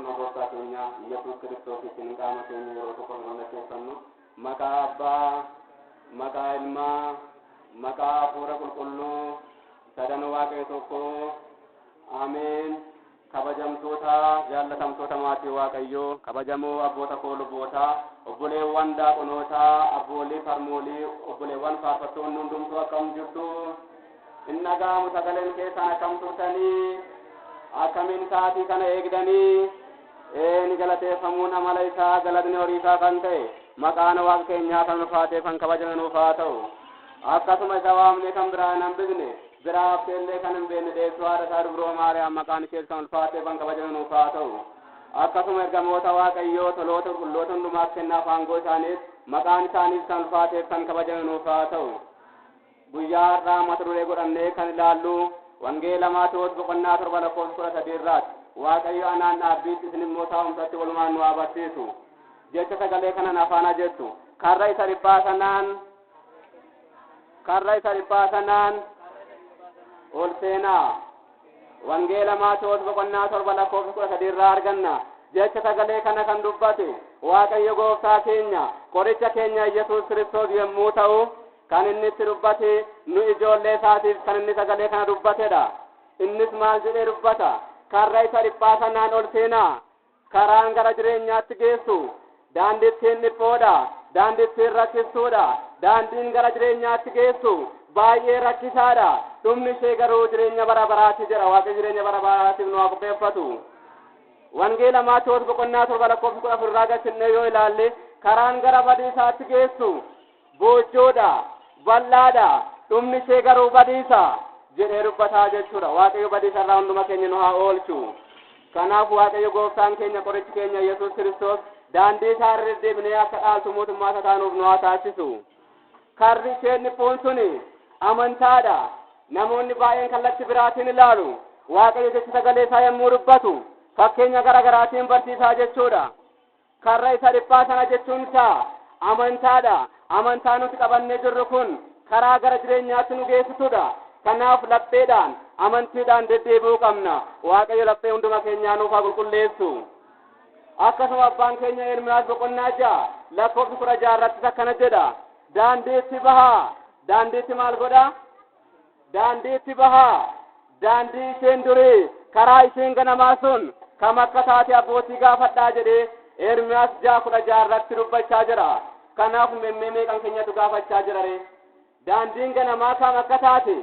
Yesuus Kiristoos isin qaama keenya yeroo tokko mallatteeffannu maqaa Abbaa, maqaa Ilmaa, maqaa Hafuura Qulqulluu sadan Waaqayyo tokko, ameen. Kabajamtoota jaallatamtoota maatii Waaqayyoo, kabajamoo abboota koo lubootaa, obboleewwan daaqonootaa, abboolii farmoolii, obboleewwan faarfattoonni hundumtuu akkam jirtu? Hin dhaga'amu sagaleen keessan. Akkam turtanii? Akkamiin sa'aatii kana eegdanii? Ni galateeffamuun amala isaa, galatni horii isaa kan ta'e maqaan Waaqa keenyaa kan ulfaatee kan kabajame nuuf haa ta'u. Akkasuma isa waamne kan biraa hin hambisne, biraa hafteellee kan hin beekne deessuu haadha isaa Dubroo Maariyaam maqaan ishees kan ulfaatee kan kabajame nuuf haa ta'u. Akkasuma ergamoota Waaqayyoo, toloota qulqulloota hundumaaf kennaaf aangoo isaaniif maqaan isaaniif kan ulfaateef kan kabajame nuuf haa ta'u. Guyyaa har'aa mata duree godhannee kan ilaallu Wangeela Maatewos boqonnaa 7 lakkoofsa 13 irraati. Waaqayyo anaan dhaabbiitti, isin immoo taa'umsatti walumaan nu haa barsiisu. Jecha sagalee kanan afaana jettu. Karra isa dhiphaa sanaan, karra isa dhiphaa sanaan ol seenaa. Wangeela Maatewos boqonnaa 7 lakkoofsa 13 irraa arganna. Jecha sagalee kana kan dubbate Waaqayyo gooftaa keenya, qoricha keenya Yesuus Kiristoos yommuu ta'u, kan inni itti dubbate nu ijoollee isaatiif kan inni sagalee kana dubbatedha. Innis maal jedhee dubbata? Karra isa dhiphaa sanaan ol seenaa. Karaan gara jireenyaatti geessu daandittiin dhiphoodha, daandittiin rakkistuudha, daandiin gara jireenyaatti geessu baay'ee rakkisaadha. Dhumni ishee garuu jireenya bara baraati jedha. Waaqayyo jireenya bara baraatiif nu haa qopheeffatu. Wangeela Maatewos boqonnaa 7 lakkoofsa 14 irraa gachinnee yoo ilaalle, karaan gara badiisaatti geessu boojjoodha, bal'aadha, dhumni ishee garuu badiisa jedhee dubbataa jechuudha. Waaqayyo badiisa irraa hunduma keenya nu haa oolchu. Kanaaf Waaqayyo gooftaan keenya, qorichi keenya Yesuus Kiristoos daandii isaa irra deddeebinee akka dhaaltu mootummaa isaa taanuuf nu haa taasisu. Karri isheen dhiphoon suni amantaadha. Namoonni baay'een kallatti biraatiin ilaalu. Waaqayyo jecha sagalee isaa yommuu dubbatu fakkeenya gara garaatiin barsiisaa jechuudha. Karra isa dhiphaa sana jechuun isaa amantaadha. Amantaa nuti qabannee jirru kun karaa gara jireenyaatti nu geessitudha. Kanaaf lapheedhaan, amantiidhaan deddeebi'uu qabna. Waaqayyo laphee hunduma keenyaa nuuf haa qulqulleessu. Akkasuma abbaan keenya Ermiyaas boqonnaa 6 lakkoofsa 16 irrattis akkana jedha. Daandiitti bahaa. Daandiitti maal godha? Daandiitti bahaa. Daandii isheen durii, karaa isheen ganamaa sun kam akka taate abbootii gaafadhaa jedhee Ermiyaas 6:16 irratti dubbachaa jira. Kanaaf memmee meeqan keenyatu gaafachaa jira ree? Daandiin ganamaa kam akka taate,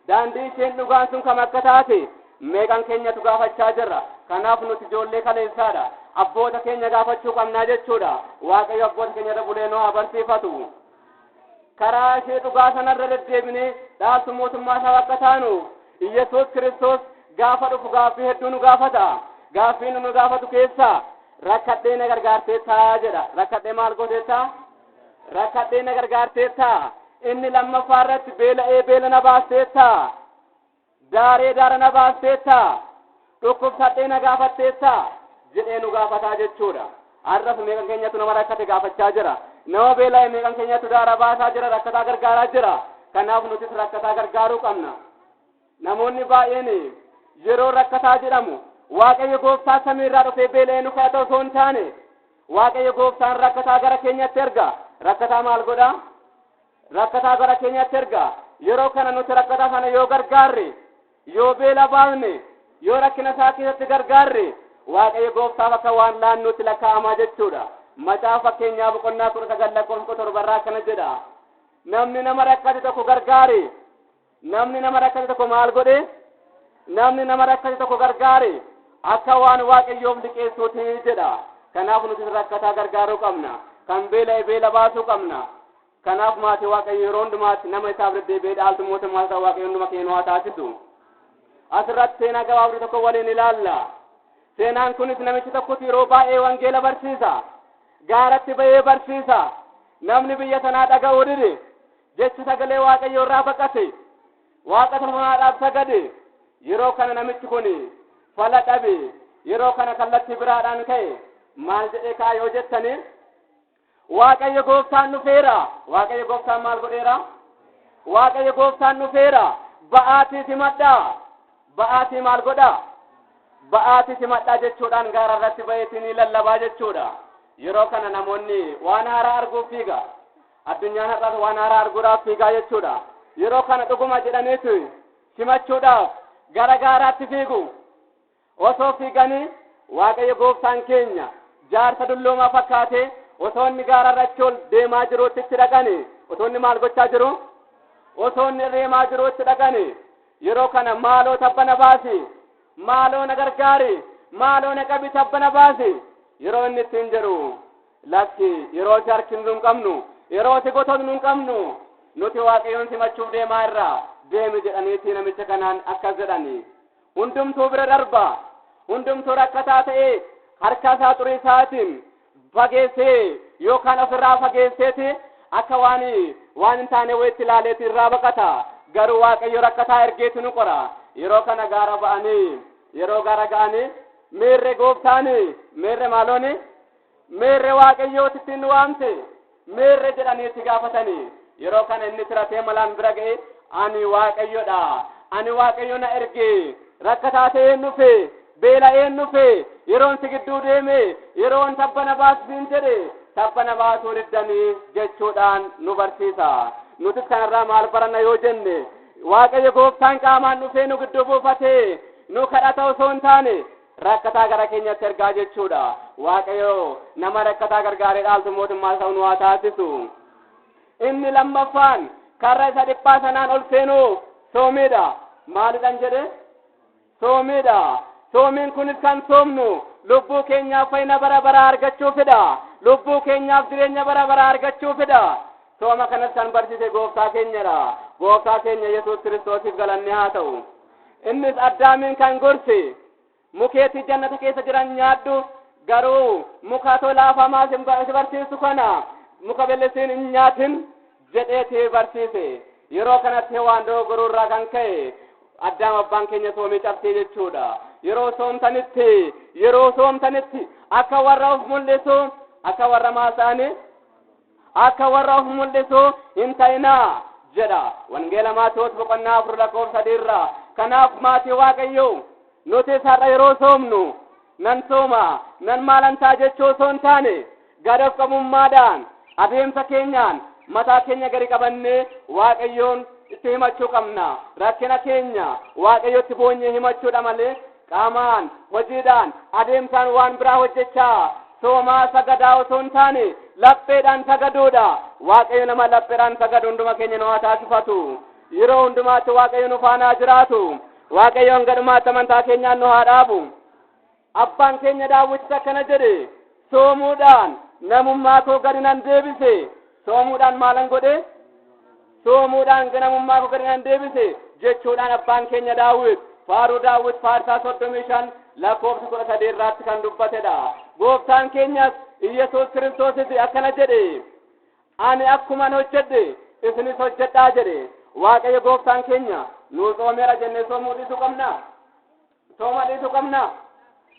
daandii isheen dhugaan sun kam akka taate meeqan keenyatu gaafachaa jirra? Kanaaf nuti ijoollee kaleessaadha. Abboota keenya gaafachuu qabnaa jechuudha. Waaqayyo abboota keenya irra bulee nu haa barsiifatu. Karaa ishee dhugaa sanarra deddeebinee dhaaltu mootummaa isaa akka taanu Yesuus Kiristoos gaafa dhufu gaaffii hedduu nu gaafata. Gaaffii nu gaafatu keessaa rakkadhee na gargaarteettaa jedha. Rakkadhee maal gooteettaa? Rakkadhee na gargaarteettaa. Inni lammaffaa irratti beela'ee beela na baasteettaa. Daaree daara na baasteettaa. Dhukkubsadhee na gaafatteettaa jedhee nu gaafataa jechuudha. Har'as meeqan keenyatu nama rakkate gaafachaa jira? Nama beela'e meeqan keenyatu daara baasaa jira, rakkataa gargaaraa jira? Kanaaf nutis rakkataa gargaaruu qabna. Namoonni baay'een yeroo rakkataa jedhamu Waaqayyo gooftaa samiirraa dhufee beela'ee nu kadhata osoo hin taane, Waaqayyo gooftaan rakkataa gara keenyatti erga. Rakkataa maal godha? Rakkataa gara keenyatti erga. Yeroo kana nuti rakkataa sana yoo gargaarre, yoo beela baafne, yoo rakkina isaa keessatti gargaarre, Waaqayyo gooftaaf akka waan laannuutti lakkaa'amaa jechuudha. Macaafa Fakkeenyaa boqonnaa 19 lakkoofsa 17 irraa akkana jedha. Namni nama rakkate tokko gargaare, namni nama rakkate tokko maal godhe? Namni nama rakkate tokko gargaare akka waan Waaqayyoof liqeessuuti jedha. Kanaaf nuti rakkataa gargaaruu qabna. Kan beela'e beela baasuu qabna. Kanaaf maatii Waaqayyo, yeroo hundumaatti nama isaaf deddeebi'ee dhaaltu mootummaa isaa Waaqayyo hunduma keenya nu haa taasisu. Asirratti seenaa gabaabduu tokko waliin ilaalla. Seenaan kunis namichi tokkotu yeroo baay'ee wangeela barsiisa. Gaaratti ba'ee barsiisa. Namni biyya sanaa dhaga'uu dide. Jechi sagalee Waaqayyoo irraa baqate. Waaqa tolfamaadhaaf sagade. Yeroo kana namichi kun fala dhabe. Yeroo kana kallattii biraadhaan ka'e. Maal jedhee ka'a yoo jettani, Waaqayyo gooftaan dhufeera. Waaqayyo gooftaan maal godheera? Waaqayyo gooftaan dhufeera. Ba'aatii simadhaa. Ba'aatii maal godhaa? Ba'aatii simadhaa jechuudhaan gaara irratti ba'eetii ni lallabaa jechuudha. Yeroo kana namoonni waan haaraa arguuf fiiga. Addunyaan har'as waan haaraa arguudhaaf fiigaa jechuudha. Yeroo kana dhuguma jedhaniitu simachuudhaaf gara gaaraatti fiigu. Osoo fiiganii Waaqayyo gooftaan keenya jaarsa dulloomaa fakkaatee osoo inni gaara irratti ol deemaa jiruutti itti dhaqani. Osoo inni maal gochaa jiru? Osoo inni deemaa jiruutti dhaqani. Yeroo kana, "Maaloo tabba na baasi, maaloo na gargaari, maaloo na qabi, tabba na baasi," yeroo inni ittiin jedhu, "Lakki, yeroo si harkinu hin qabnu, yeroo si gototnu hin qabnu, nuti Waaqayyoon simachuuf deemaa irraa, deemi," jedhaniiti namicha kanaan akkas jedhani. Hundumtuu bira darba. Hundumtuu rakkataa ta'ee harka isaa xurii isaatiin fageessee yookaan ofirraa fageesseeti akka waan hin taane wayitti ilaaleeti irraa baqata. Garuu Waaqayyo rakkataa ergeetu nu qora. Yeroo kana gaara ba'anii, yeroo gaara ga'anii, "Meerre gooftaani? Meerre maalooni? Meerre Waaqayyooti ittiin nu waamte? Meerre?" jedhanii itti gaafatanii. Yeroo kana inni tiratee malaan bira ga'e, "Ani Waaqayyodha. Ani Waaqayyo na erge. Rakkataa ta'een dhufe, beela'een dhufe. Yeroon si gidduu deeme, yeroon tabbana baasisiin jedhe, tabbana baasuu diddanii," jechuudhaan nu barsiisa. Nutis kanarraa maal baranna yoo jenne, Waaqayyo gooftaan qaamaan dhufee nu gidduu buufatee nu kadhata osoo hin taane rakkataa gara keenyatti ergaa jechuudha. Waaqayyo nama rakkataa gargaaree dhaaltu mootummaa isaa nu haa taasisu. Inni lammaffaan karra isa dhiphaa sanaan ol seenuu soomiidha. Maalidhan jedhe? Soomiidha. Soomiin kunis kan soomnu lubbuu keenyaaf fayyina bara baraa argachuufidha. Lubbuu keenyaaf jireenya bara baraa argachuufidha. Sooma kanas kan barsiise gooftaa keenyadha. Gooftaa keenya Yesuus Kiristoosiif galanni haa ta'u. Innis Addaamiin kan gorse, "Mukeetii jannata keessa jiran nyaadhu, garuu muka tolaaf hamaa si barsiisu kana, muka bellisiin hin nyaatin," jedheeti barsiise. Yeroo kanatti waan dogoggoruu irraa kan ka'e Addaam abbaan keenya soomii cabsee jechuudha. Yeroo soomtanitti akka warra of mul'isu, akka warra maasaanii, akka warra of mul'isu hin ta'inaa jedha Wangeela Maatewos boqonnaa 4 lakkoofsa 3rraa. Kanaaf maatii Waaqayyoo, nutis har'a yeroo soomnu nan sooma, nan maalantaa jechuu osoo hin taane, gad of qabummaadhaan adeemsa keenyaan mataa keenya gadi qabannee Waaqayyoon itti himachuu qabna. Rakkina keenya Waaqayyotti boonyee himachuudha malee qaamaan, hojiidhaan, adeemsaan waan biraa hojjechaa soomaa sagadaa osoo hin taane lapheedhaan sagaduudha. Waaqayyo nama lapheedhaan sagadu hunduma keenya nu haa taasifatu. Yeroo hundumaatti Waaqayyo nu faanaa jiraatu. Waaqayyo hanga dhumaatti amantaa keenyaan nu haa dhaabu. Abbaan keenya Daawwitis akkana jedhe: "Soomuudhaan namummaa koo gadi nan deebise." Soomuudhaan maalan godhe? "Soomuudhaan namummaa koo gadi nan deebise," jechuudhaan abbaan keenya Daawwit Faaruu Daawwit Faarsaa 35 lakkoofsa 13 irraatti kan dubbatedha. Gooftaan keenyas Iyesuus Kiristoosis akkana jedhe: "Ani akkuman hojjedhe isinis hojjedhaa," jedhe. Waaqayyo gooftaan keenya nuu soomeera jennee soomuu dhiisuu qabna? Sooma dhiisuu qabna?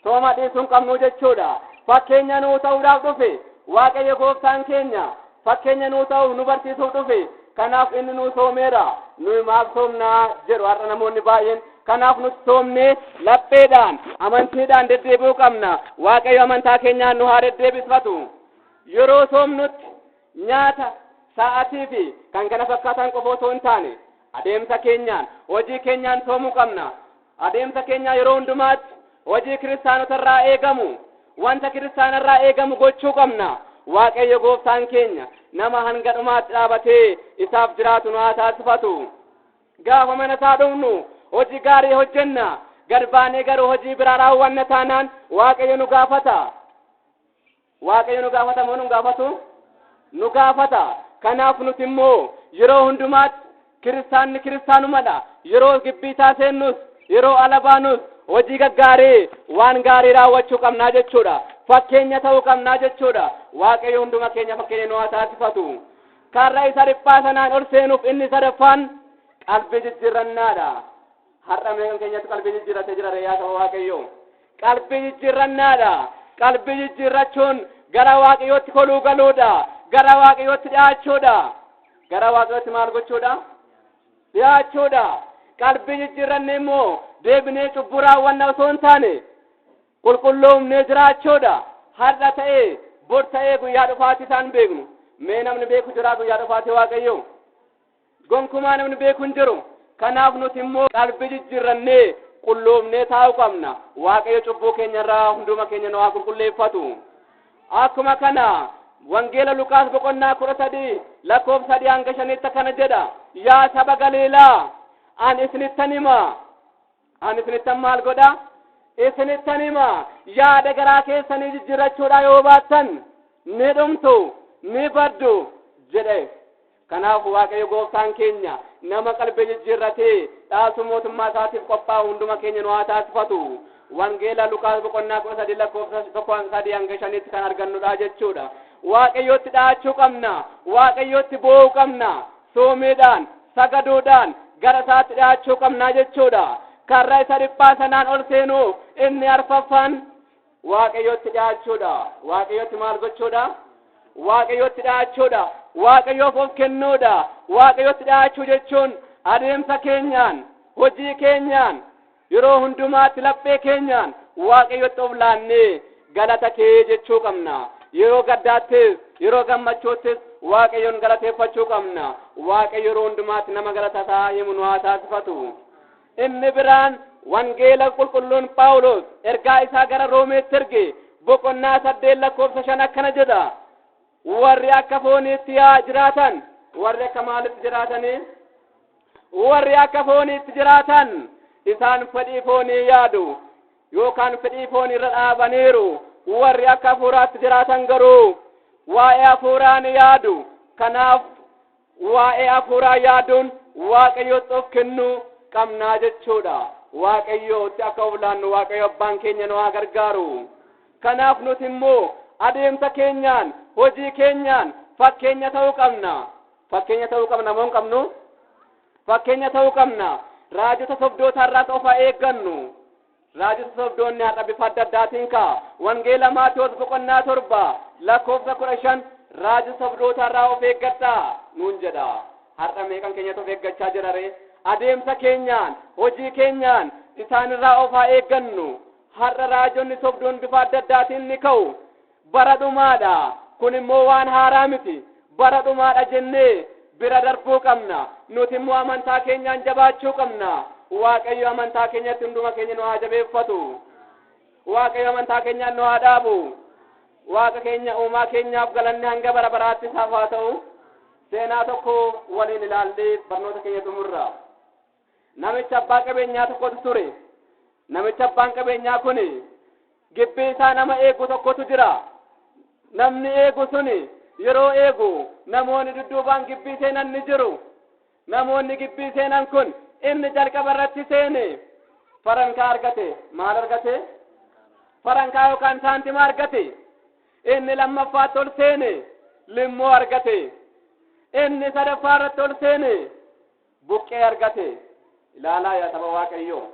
Sooma dhiisuu hin qabnu jechuudha. Fakkeenya nuu ta'uudhaaf dhufe. Waaqayyo gooftaan keenya fakkeenya nuu ta'uuf, nu barsiisuuf dhufe. Kanaaf inni nuu soomeera, nuyi maaf soomnaa jedhu har'a namoonni baay'een. Kanaaf nuti soomnee lapheedhaan, amantiidhaan deddeebi'uu qabna. Waaqayyo amantaa keenyaan nu haa deddeebifatu. Yeroo soomnutti nyaata, sa'atii fi kan kana fakkaatan qofa osoo hin taane adeemsa keenyaan, hojii keenyaan soomuu qabna. Adeemsa keenya yeroo hundumaatti hojii kiristaanota irraa eegamu, wanta kiristaana irraa eegamu gochuu qabna. Waaqayyo gooftaan keenya nama hanga dhumaatti dhaabatee isaaf jiraatu nu haa taasifatu. Gaafa mana isaa dhufnu hojii gaarii hojjenna. Gad baanee garuu hojii biraa raawwanna taanaan Waaqayyo nu gaafata. Waaqayyo nu gaafata moo nu gaafatu? Nu gaafata. Kanaaf nuti immoo yeroo hundumaatti kiristaanni kiristaanumadha. Yeroo gibbii isaa seennus, yeroo ala baanus hojii gaggaarii, waan gaarii raawwachuu qabnaa jechuudha. Fakkeenya ta'uu qabnaa jechuudha. Waaqayyo hunduma keenya fakkeenya nu haa taasifatu. Karra isa dhiphaa sanaan ol seenuuf inni sadaffaan qalbii jijjiirrannaadha. Har'a meeqan keenyatti qalbii jijjiirratee jira yaa saba Waaqayyoo? Qalbii jijjiirrannaadha. Qalbii jijjiirrachuun gara Waaqayyootti koluu galuudha. Gara Waaqayyootti dhiyaachuudha. Gara Waaqayyootti maal gochuudha? Dhiyaachuudha. Qalbii jijjiirranne immoo deebinee cubbuu raawwanna osoo hin taane qulqulloomnee jiraachuudha. Har'a ta'ee, bor ta'ee, guyyaa dhufaatii isaan beeknu. Mee namni beeku jira guyyaa dhufaatii Waaqayyoo? Gonkumaa namni beeku hin jiru. Kanaaf nuti immoo qalbii jijjiirrannee qulloomnee taa'uu qabna. Waaqayyo cubbuu keenya irraa hunduma keenya nu haa qulqulleeffatu. Akkuma kana Wangeela Luqaas boqonnaa 13 lakkoofsa 3 hanga 5tti akkana jedha: "Yaa saba Galiilaa, ani isinittan hima. Ani isinittan maal godha? Isinittan hima. Yaada garaa keessanii jijjiirrachuudhaa yoo baattan ni dhumtu, ni baddu" jedhe. Kanaaf Waaqayyo gooftaan keenya nama qalbii jijjiirratee dhaaltu mootummaa isaatiif qophaa'u hunduma keenya nu haa taasifatu. Wangeela Lukaas boqonnaa 13 lakkoofsa 1 3 hanga 5tti kan argannudha jechuudha. Waaqayyootti dhahachuu qabna. Waaqayyootti boo'uu qabna. Soomiidhaan, sagaduudhaan gara isaatti dhiyaachuu qabna jechuudha. Karra isa dhiphaa sanaan ol seenuu inni arfaffaan Waaqayyootti dhiyaachuudha. Waaqayyootti maal gochuudha? Waaqayyootti dhiyaachuudha. Waaqayyoof of kennuudha. Waaqayyootti dhiyaachuu jechuun adeemsa keenyaan, hojii keenyaan, yeroo hundumaatti laphee keenyaan Waaqayyootti of laannee galata kee jechuu qabna. Yeroo gaddaattis, yeroo gammachuuttis Waaqayyoon galateeffachuu qabna. Waaqayyo yeroo hundumaatti nama galatasaa himu nu haa taasifatu. Inni biraan Wangeela qulqulluun Phaawulos ergaa isaa gara Roomeetti erge boqonnaa 8 lakkoofsa 5 akkana jedha: "Warri akka fooniitti yaa jiraatan", warri akka maalitti jiraatanii? Warri akka fooniitti jiraatan isaan fedhii foonii yaadu yookaan fedhii foonii irra dhaabaniiru. Warri akka hafuuraatti jiraatan garuu waa'ee hafuuraa ni yaadu. Kanaaf waa'ee hafuuraa yaaduun Waaqayyootti of kennuu qabnaa jechuudha. Waaqayyootti akka of laannu Waaqayyo abbaan keenya nu haa gargaaru. Kanaaf nuti immoo adeemsa keenyaan, hojii keenyaan fakkeenya ta'uu qabna. Fakkeenya ta'uu qabna moo hin qabnu? Fakkeenya ta'uu qabna. Raajota sobdoota irraas of haa eeggannu. Raajota sobdoonni har'a bifa adda addaatiin ka'a. Wangeela Maatewos boqonnaa 7 lakkoofsa 15 "Raajota sobdoota irraa of eeggadhaa" nuun jedha. Har'a meeqan keenyatu of eeggachaa jira ree? Adeemsa keenyaan, hojii keenyaan isaan irraa of haa eeggannu. Har'a raajonni sobdoon bifa adda addaatiin ni ka'u. Bara dhumaadha. Kun immoo waan haaraa miti. Bara dhumaadha jennee bira darbuu qabna. Nuti immoo amantaa keenyaan jabaachuu qabna. Waaqayyo amantaa keenyatti hunduma keenya nu haa jabeeffatu. Waaqayyo amantaa keenyaan nu haa dhaabu. Waaqa keenya uumaa keenyaaf galanni hanga bara baraatti isaaf haa ta'u. Seenaa tokko waliin ilaallee barnoota keenya xumurra. Namicha abbaa qabeenyaa tokkotu ture. Namicha abbaan qabeenyaa kun gibbii isaa nama eegu tokkotu jira. Namni eegu suni yeroo eegu namoonni dudduubaan gibbii seenan ni jiru. Namoonni gibbii seenan kun inni jalqaba irratti seene farankaa argate. Maal argate? Farankaa yookaan saantima argate. Inni lammaffaatti ol seene limmoo argate. Inni sadaffaa irratti ol seene buqqee argate. Ilaalaa yaa saba Waaqayyoo.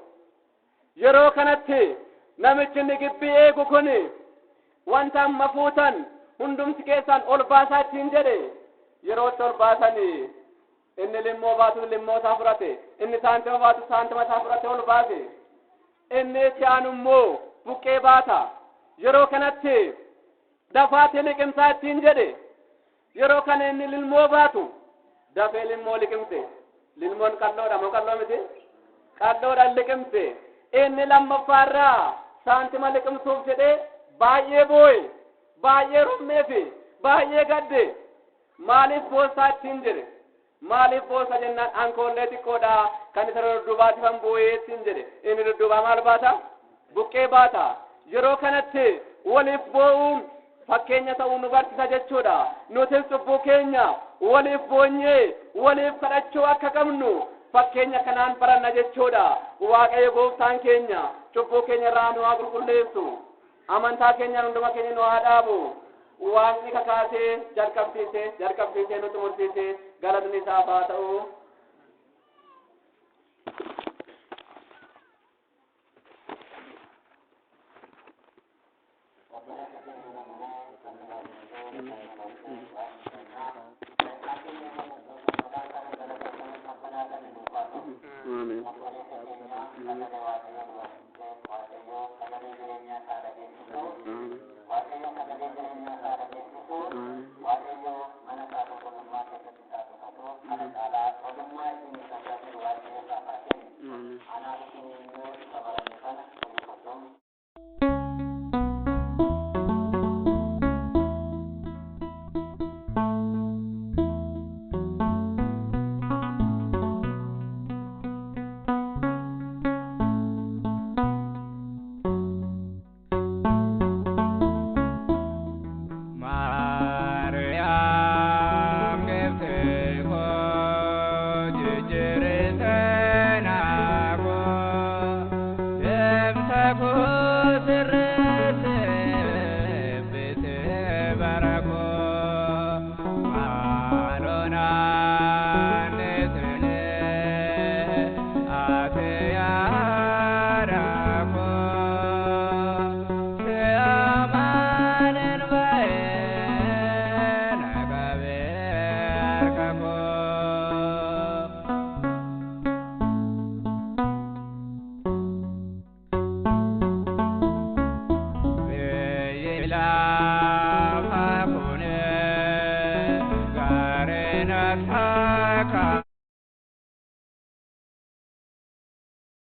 Yeroo kanatti namichi inni gibbii eegu kun "Wanta amma fuutan hundumti keessan ol baasaa" ittiin jedhe. Yeroo itti ol baasanii inni limmoo baatu limmoo isaa fudhate, inni saantima baatu saantima isaa fudhate ol baase, inni itti aanu immoo buqqee baata. Yeroo kanatti "Dafaatii liqimsaa" ittiin jedhe. Yeroo kana inni lilmoo baatu dafee limmoo liqimse. Lilmoon qal'oodha moo qal'oo miti? Qal'oodha, liqimse. Inni lammaffaarraa saantima liqimsuuf jedhee baay'ee boo'e, baay'ee rommeefi baay'ee gadde. "Maaliif boossaa?" ittiin jedhe. "Maaliif boossa?" jennaan, "Ankoollee xiqqoodha, kan isa dudduubaatifan boo'ee" ittiin jedhe. Inni dudduubaa maal baata? Buqqee baata. Yeroo kanatti waliif boo'uun Fakkeenya ta'uu nu barsiisa jechuudha. Nutis cubbuu keenya waliif boonyee waliif kadhachuu akka qabnu fakkeenya kanaan baranna jechuudha. Waaqayyo gooftaan keenya cubbuu keenya irraa nu haa qulqulleessu. Amantaa keenyaan hunduma keenya nu haa dhaabu. Waaqni kakaasee jalqabsiisee jalqabsiisee nu xumursiisee galatni isaaf haa ta'u. Ameen. Ameen.